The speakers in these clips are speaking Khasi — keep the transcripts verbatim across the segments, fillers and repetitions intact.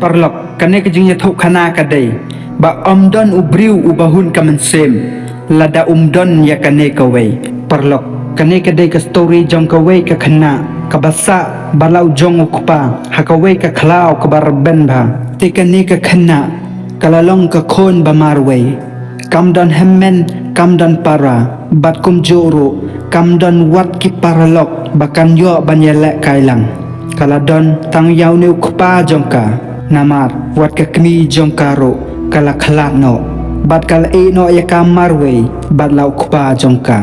Paralok, kane ka jingïathuhkhana ka dei ba ym don u briew uba hun ka mynsiem lada um don ïa kane kawei. Paralok, kane ka dei ka story jong kawei ka khynnah kaba sah bad la u jong u kpa ha kawei ka khlaw kaba rben bha. Te kane ka khynnah ka la long ka khun ba marwei. Kam don hynmen, kam don para, bad kumjuh ruh kam don wat ki paralok ba kan ïoh ban ïalehkai lang. Ka la don tang ïa une u kpa jong ka, namar wat ka kmie jong ka ruh ka la khlad noh, bad ka la ïeh noh ïa ka marwei bad la u kpa jong ka.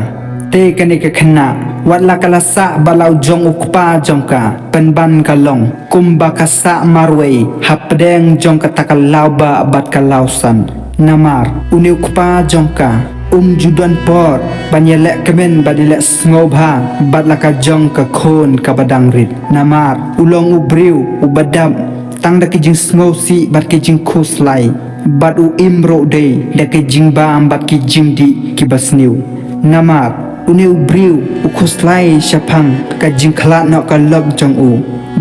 Te kane ka khynnah, wat la ka la sah bad la u jong u kpa jong ka, pynban ka long kumba ka sah marwei hapdeng jong kata ka lawbah bad ka lawsan. Namar une u kpa jong ka um ju don por ban ïaleh kmen bad ïaleh sngewbha bad la ka jong ka khun kaba dang rit. Namar u long u briew uba dap tang da ki jingsngewsih bad ki jingkhuslai, bad u im ruh dei da ki jingbam bad ki jingdih kiba sniew. Namar une u briew u khuslai shaphang ka jingkhlad noh ka lok jong u,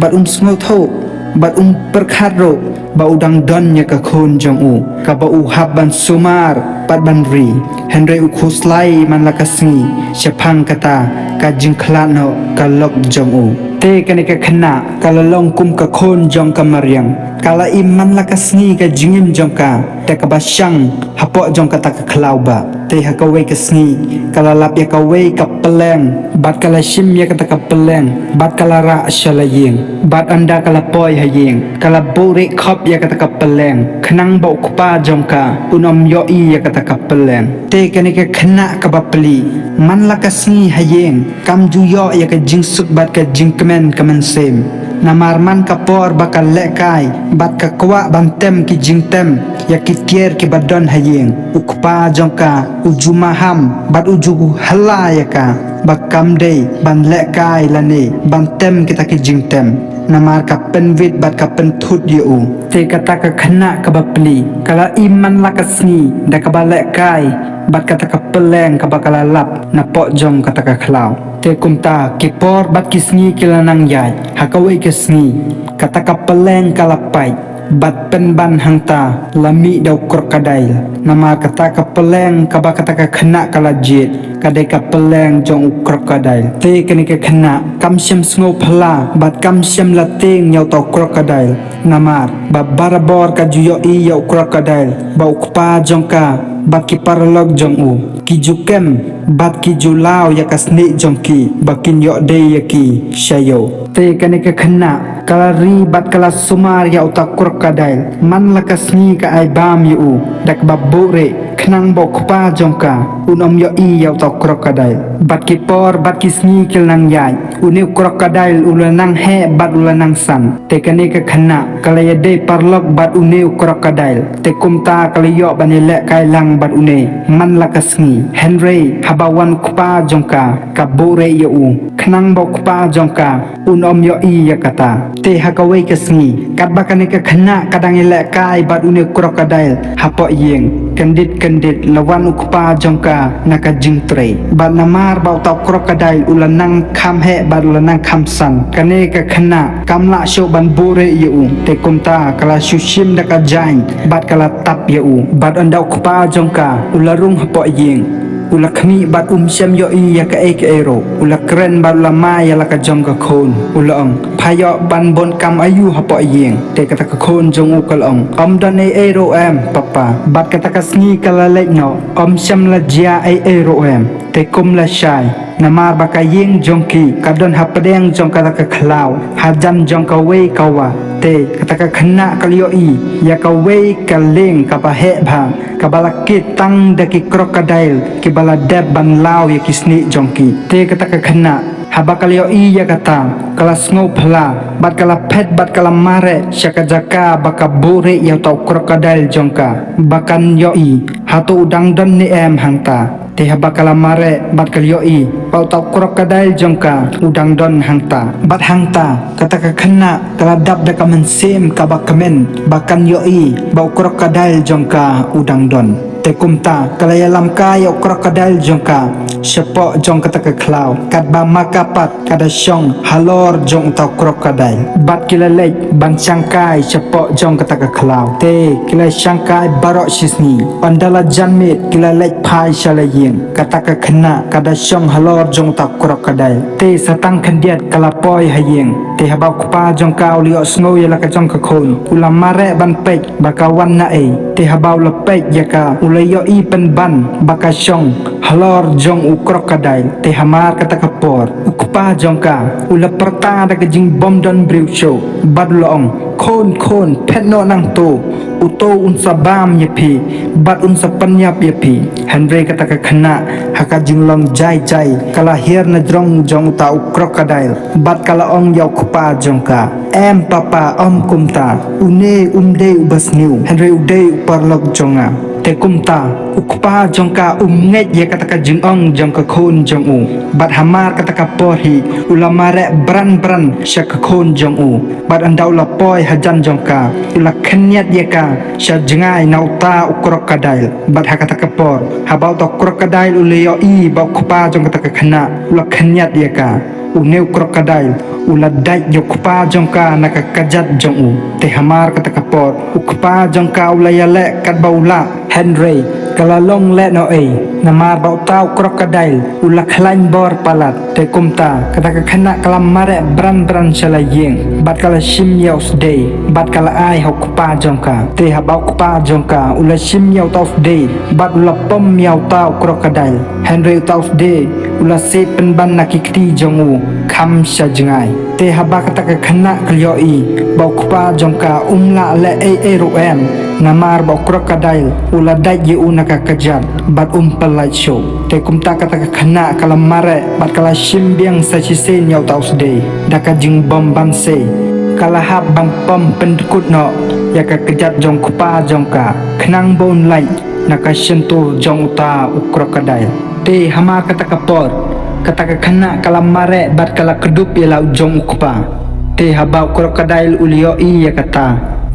bad um sngewthuh bad um pyrkhat ruh ba u dang don ïa ka khun jong u kaba u hap ban sumar bad ban ri. Hynrei u khuslai man la ka sngi shaphang kata ka jingkhlad noh ka lok jong u. Te kane ka khynnah ka la long kum ka khun jong ka mariang. Ka la im man la ka sngi ka jingim jong ka da kaba shang hapoh jong kata ka khlawbah. Te ha kawei ka sngi ka la lap ïa kawei ka pylleng bad ka la shim ïa kata ka pylleng bad ka la rah sha la ïing. Bad ynda ka la poi ha ïing ka la buhrieh khop ïa kata ka pylleng khnang ba u kpa jong ka un ym ïohi ïa kata ka pylleng. Te kane ka khynnah kaba pli, man la ka sngi ha ïing kam ju ïoh ïa ka jingsuk bad ka jingkmen ka mynsiem. Namar man ka por ba ka lehkai bad ka kwah ban tem ki jingtem ïa ki tiar kiba don ha ïing, u kpa jong ka u ju maham bad u ju hala ïa ka ba kam dei ban lehkai lane ban tem kita ki jingtem. Namar ka pynwit bad ka pynthut ïa u. Te kata ka khynnah kaba pli ka la im man la ka sngi da kaba lehkai bad kata ka pylleng kaba ka la lap napoh jong kata ka khlaw. Te kumta ki por bad ki sngi ki la nang ïaid. Ha kawei ka sngi kata ka pylleng ka la pait bad pynban hangta la mih da u crocodile. Namar kata ka pylleng kaba kata ka khynnah ka la jied ka dei ka pylleng jong u crocodile. Te kane ka khynnah kam shym sngewphylla bad kam shym la tieng ïa uta u crocodile. Namar ba barabor ka ju ïohi ïa u crocodile ba u kpa jong ka bad ki paralok jong u ki ju kem bad ki ju law ïa ka snieh jong ki ba kin ïoh dei ïa ki sha ïew. Te kane ka khynnah ka la ri bad ka la sumar ïa uta u crocodile. Man la ka sngi ka ai bam ïa u da kaba buhrieh khnang ba u kpa jong ka un ym ïohi ïa uta u crocodile. Bad ki por bad ki sngi ki la nang ïaid, une u crocodile u la nang heh bad u la nang san. Te kane ka khynnah ka la ïadei paralok bad une u crocodile. Te kumta ka la ïoh ban ïalehkai lang bad une man la ka sngi. Hynrei haba wan u kpa jong ka, ka buhrieh ïa u khnang ba u kpa jong ka un ym ïohi ïa kata. Te ha kawei ka sngi katba kane ka khynnah ka dang ïalehkai bad une u crocodile hapoh ïing, kyndit kyndit la wan u kpa jong ka na ka jingtrei. Bad namar ba uta u crocodile u la nang kham heh bad u la nang kham san, kane ka khynnah kam lah shuh ban buhrieh ïa u. Te kumta ka la shu shim da ka jaiñ bad ka la tap ïa u. Bad ynda u kpa jong ka u la rung hapoh ïing, u la khmih bad um shym ïohi ïa kaei kaei ruh. U la kren bad u la mai ïa la ka jong ka khun, u la ong, pha ïoh ban bun kam aïu hapoh ïing? Te kata ka khun jong u ka la ong, ym don ei ei ruh em papa. Bad kata ka sngi ka la leit noh, ym shym la jia ei ei ruh em. Te kum lashai, namar ba ka ïing jong ki ka don hapdeng jong kata ka khlaw, hajan jong kawei ka wah. Te kata ka khynnah ka la ïohi ïa kawei ka lieng kaba heh bha, kaba la kit tang da ki crocodile kiba la dep ban law ïa ki snieh jong ki. Te kata ka khynnah haba ka la ïohi ïa kata, ka la sngewphylla bad ka la phet bad ka la mareh sha ka jaka ba ka buhrieh ïa uta u crocodile jong ka, ba kan ïohi hato u dang don ne em hangta. Te haba ka la mareh bad ka la ïohi ba uta u crocodile jong ka u dang don hangta. Bad hangta kata ka khynnah ka la dap da ka mynsiem kaba kmen ba kan ïohi ba u crocodile jong ka u dang don. Te kumta ka la ïalam kai ïa u crocodile jong ka shapoh jong kata ka khlaw, katba ma ka pat ka da shong halor jong uta u crocodile. Bad ki la leit ban shangkai shapoh jong kata ka khlaw. Te ki la shangkai baroh shisngi. Ynda la janmiet ki la leit phai sha la ïing. Kata ka khynnah ka da shong halor jong uta u crocodile. Te sa tang khyndiat ka la poi ha ïing. Te haba u kpa jong ka u la ïohsngew ïa la ka jong ka khun, u la mareh ban peit ba ka wan na ei. Te haba u la peit ïa ka, u la ïohi pynban ba ka shong halor jong u crocodile. Te hamar kata ka por u kpa jong ka u la pyrta da ka jingbym don briew shuh, bad u la ong, "Khun, khun, phet noh nangto. Uto un sa bam ïa phi bad un sa pynïap ïa phi." Hynrei kata ka khynnah ha ka jinglong jai jai ka la hiar na jrong jong uta u crocodile bad ka la ong ïa u kpa jong ka, "Em papa, ym kumta. Une um dei u basniew, hynrei u dei u paralok jong nga." Te kumta u kpa jong ka um ngeit ïa kata ka jingong jong ka khun jong u. Bad hamar kata ka por hi u la mareh bran bran sha ka khun jong u. Bad ynda u la poi hajan jong ka u la khynñiat ïa ka sha jngai na uta u crocodile. Bad ha kata ka por haba uta u crocodile u la ïohi ba u kpa jong kata ka khynnah u la khynñiat ïa ka, une u crocodile u la dait ïa u kpa jong ka na ka kjat jong u. Te hamar kata ka por u kpa jong ka u la ïaleh katba u lah, hynrei ka la long lehnohei namar ba uta u crocodile u la khlaiñ bor palat. Te kumta kata ka khynnah ka la mareh bran bran sha la ïing bad ka la shim ïa u sdei bad ka la ai ha u kpa jong ka. Te haba u kpa jong ka u la shim ïa uta u sdei bad u la pom ïa uta u crocodile, hynrei uta u sdei u la seh pynban na ki kti jong u kham sha jngai. Te haba kata ka khynnah ka la ïohi ba u kpa jong ka um lah leh ei ei ruh em, namar ba u crocodile u la dait ïa u na ka kjat bad um pyllait shuh. Te kumta kata ka khynnah ka la mareh bad ka la shim biang sa shisien ïa uta u sdei da ka jingbym ban sei. Ka la hap ban pom pyndkut noh ïa ka kjat jong u kpa jong ka khnang ba un lait na ka shyntur jong uta u crocodile. Te hamar kata ka por kata ka khynnah ka la mareh bad ka la kdup ïa la u jong u kpa. Te haba u crocodile u la ïohi ïa kata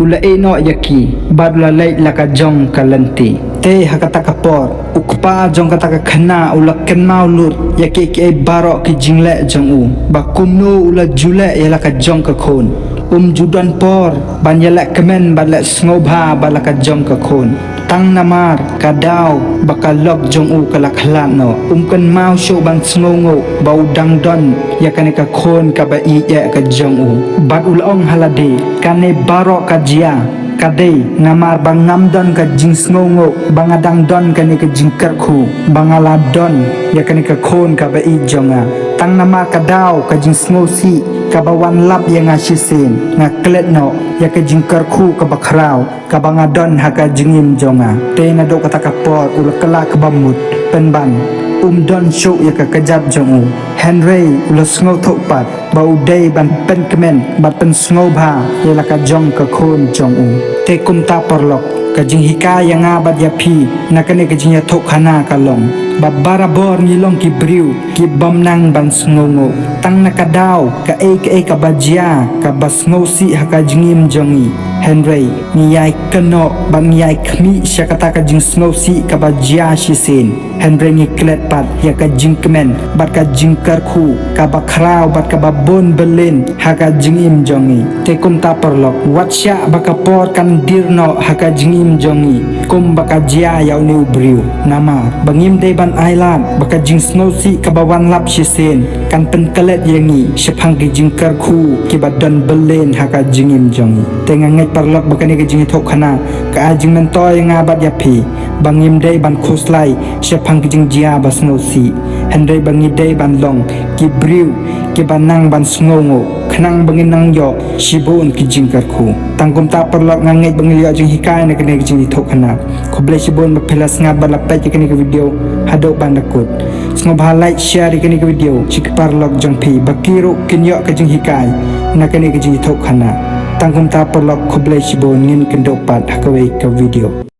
u la ïeh noh ïa ki bad u la leit la ka jong ka lynti. Te ha kata ka por u kpa jong kata ka khynnah u la kynmaw lut ïa kiei kiei baroh ki jingleh jong u, ba kumno u la ju leh ïa la ka jong ka khun. Um ju don por ban ïaleh kmen bad leh sngewbha bad la ka jong ka khun. Tang namar ka daw ba ka lok jong u ka la khlad noh, um kynmaw shuh ban sngewnguh ba u dang don ïa kane ka khun kaba ïeit eh ka jong u. Bad u la ong ha lade, kane baroh ka jia ka dei namar ba ngam don ka jingsngewnguh ba nga dang don kane ka jingkyrkhu ba nga la don ïa kane ka khun kaba ïeit jong nga. Tang namar ka daw ka jingsngewsih kaba wan lap ïa nga shisien, nga klet noh ïa ka jingkyrkhu kaba khraw kaba nga don ha ka jingim jong nga. Te naduh kata ka por u la kylla kaba mut, pynban um don shuh ïa ka kjat jong u. Hynrei u la sngewthuh pat ba u dei ban pynkmen bad pynsngewbha ïa la ka jong ka khun jong u. Te kumta paralok, ka jinghikai ïa nga bad ïa phi na kane ka jingïathuhkhana ka long ba barabor ngi long ki briew ki bym nang ban sngewnguh. Tang na ka daw kaei kaei kaba jia kaba sngewsih ha ka jingim jong ngi, hynrei ngi ïai kynnoh bad ngi ïai khmih sha kata ka jingsngewsih kaba jia shisien. Hynrei ngi klet pat ïa ka jingkmen bad ka jingkyrkhu kaba khraw bad kaba bun bylin ha ka jingim jong ngi. Te kumta paralok, wat shah ba ka por kan dier noh ha ka jingim jong ngi kum ba ka jia ïa une u briew. Namar ba ngim dei ban ailad ba ka jingsngewsih kaba wan lap shisien kan pynklet ïa ngi shaphang ki jingkyrkhu kiba don bylin ha ka jingim jong ngi. Te nga ngeit paralok ba kane ka jingïathuhkhana ka ai jingmyntoi ïa nga bad ïa phi ba ngim dei ban khuslai shaphang ki jingjia ba sngewsih, hynrei ba ngi dei ban long ki briew kiba nang ban sngewnguh khnang ba ngin nang ïoh shibun ki jingkyrkhu. Tang kumta paralok, nga ngeit ba ngi la ïoh jinghikai na kane ka jingïathuhkhana. Khublei shibun ba phi la sngap bad la peit ïa kane ka video haduh ban da kut. Sngewbha like, share ïa kane ka video sha ki paralok jong phi ba ki ruh kin ïoh ka jinghikai na kane ka jingïathuhkhana. Tang kumta paralok, khublei shibun, ngin kynduh pat ha kawei ka video.